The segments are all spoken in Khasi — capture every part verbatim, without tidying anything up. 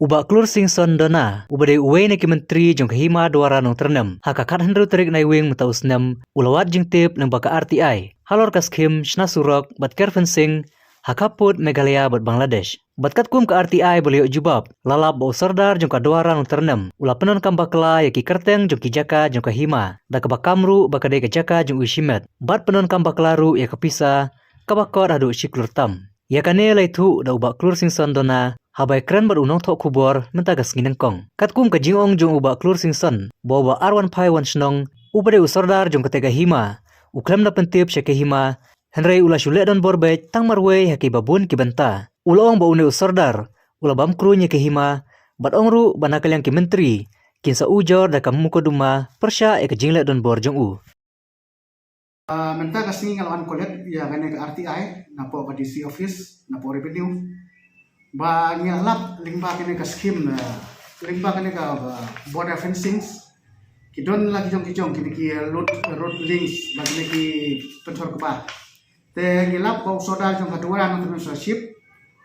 U Bah Klursingson Dona, uba dei uwei na ki myntri jong ka Hima Dwara Nongtyrnem, ha ka khathynriew tarik Naiwieng mynta u snem, u la wad jingtip lyngba ka R T I halor ka skhim shna surok bad ker fencing ha khappud Meghalaya bad Bangladesh. Bad katkum ka R T I ba la ïoh jubab, la lap ba u Sordar jong ka Dwara Nongtyrnem u la pyndonkam bakla ïa ki kyrteng jong ki jaka jong ka hima, da kaba kam ruh ba ka dei ka jaka jong u shimet, bad pyndonkam bakla ruh ïa ka pisa kaba kot haduh shi klur tam. Ïa kane la ïathuh da u Bah Klursingson Dona haba ïakren bad u nongthoh khubor mynta ka sngi nyngkong. Katkum ka jingong jong u Bah Klursingson, ba u Bah Arwanphai Wanshnong, uba dei u Sordar jong katei ka hima, u khlem da pyntip sha ka hima, hynrei u la shu leh donbor beit tang marwei ha kiba bun ki bynta. U la ong ba une u Sordar u la bam kruiñ ïa ka hima, bad ong ruh ba na ka liang ki myntri kin sa ujor da ka mukotduma pyrshah ïa ka jingleh donbor jong u. Ah, mynta ka sngi nga la wan collect ïa kane ka R T I napoh ka D C office, napoh revenue, ba ngi la lap lyngba kane ka scheme, ah, lyngba kane ka, ah, border fencings. Ki don la ki jong ki jong, kine ki road, road links, ba kine ki pynthor kba. Te ngi lap ba u Sordar jong ka Dwara Nongtyrnem Sirlaship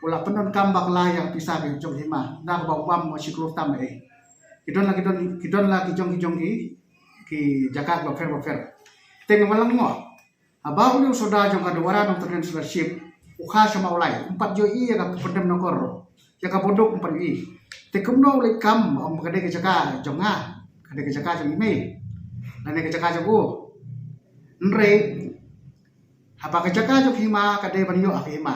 u la pyndonkam bakla ïa ka pisa ka jong hima, da kaba u bam shi klur tam eh. Ki don la ki don, ki don la ki jong ki jong ki, ki jaka bapher bapher. Te nga la ong, haba une u Sordar jong ka Dwara Nongtyrnem Sirlaship u kha sha Mawlai, um pat ïohi ïa ka Pyndem Nongkor, ïa ka Boduk um pat ïohi. Te kumno u leit kam, ong ba ka dei ka jaka jong nga, ka dei ka jaka jong i mei, lane ka jaka jong u. Hynrei haba ka jaka jong hima ka dei ban ïoh ha ka hima,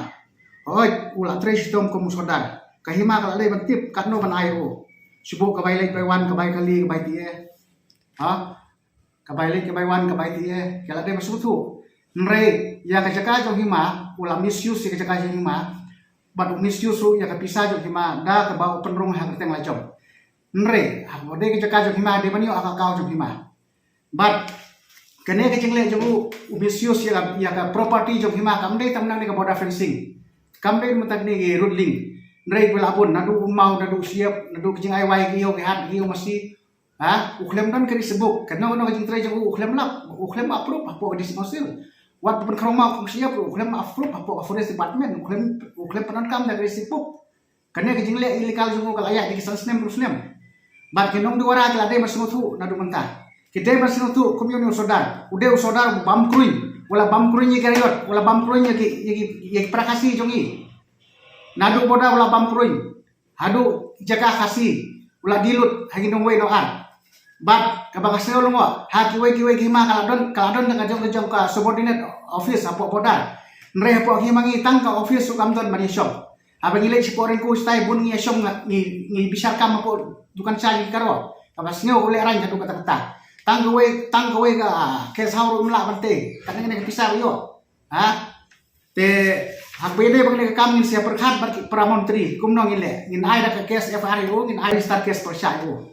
hooid u la trei shitom kum u Sordar. Ka hima ka la dei ban tip katno ban ai u. Shu buh ka bai leit bai wan, ka bai kali, ka bai tieh. Ha? Ka bai leit, ka bai wan, ka bai tieh, ka la dei ban sngewthuh. Hynrei ïa ka jaka jong hima u la misuse ïa ka jaka jong hima, bad u misuse ruh ïa ka pisa jong hima da kaba u pynrung ha ka kyrteng la jong. Hynrei haba dei ka jaka jong hima dei ban ïoh ha ka account jong hima. Bad kane ka jingleh jong u, u misuse ïa ka, ïa ka property jong hima, kam dei tang na kane ka border fencing, kam dei mynta kine ki road link. Hynrei ki la bun, naduh u maw, naduh u shyiap, naduh ki jingai wai ki ïew ki hat, ki ïew masi. Ha, u khlem don ka ri sibuk, kano kano ka jingtrei jong u, u khlem lap, u khlem approve hapoh ka D C Council. Wat pynkhraw maw ka shyiap, u khlem approve hapoh ka Forest Department, u khlem, u khlem pyndonkam da ka ri sibuk. Kane ka jingleh illegal jong u ka la ïaid da ki san snem, hynriew snem. Bad ki nongdwara ki la dei ban sngewthuh naduh mynta. Ki dei ban sngewthuh kum une u Sordar, u dei u Sordar u bam kruiñ, u la bam kruiñ ïa ki riot, u la bam kruiñ ïa ki, ïa ki, ïa ki para Khasi jong ngi. Naduh border u la bam kruiñ, haduh jaka Khasi u la die lut ha ki nongwei nongar. Bad kaba nga sngew lyngngoh, ha kiwei kiwei ki hima ka la don, ka la don ka jong ka jong ka subordinate office hapoh border. Hynrei hapoh ki hima ngi tang ka office ruh kam don ban ïashong. Haba ngi leit shapoh Rengku shatai bun ngi ïashong, ngi, ngi bishar kam hapoh dukan sha ngi karo. Kaba sngew u lehraiñ haduh katta katta. Tang kawei, tang kawei ka, ah, guest house ruh ym lah ban tei. Katne katne ka pisa ruh ïoh. Ha? Te haba ïadei bad kane ka kam ngin sa ïa pyrkhat bad ki para montri kumno ngin leh, ngin ai da ka case F I R ïa u, ngin ai register case pyrshah ïa u.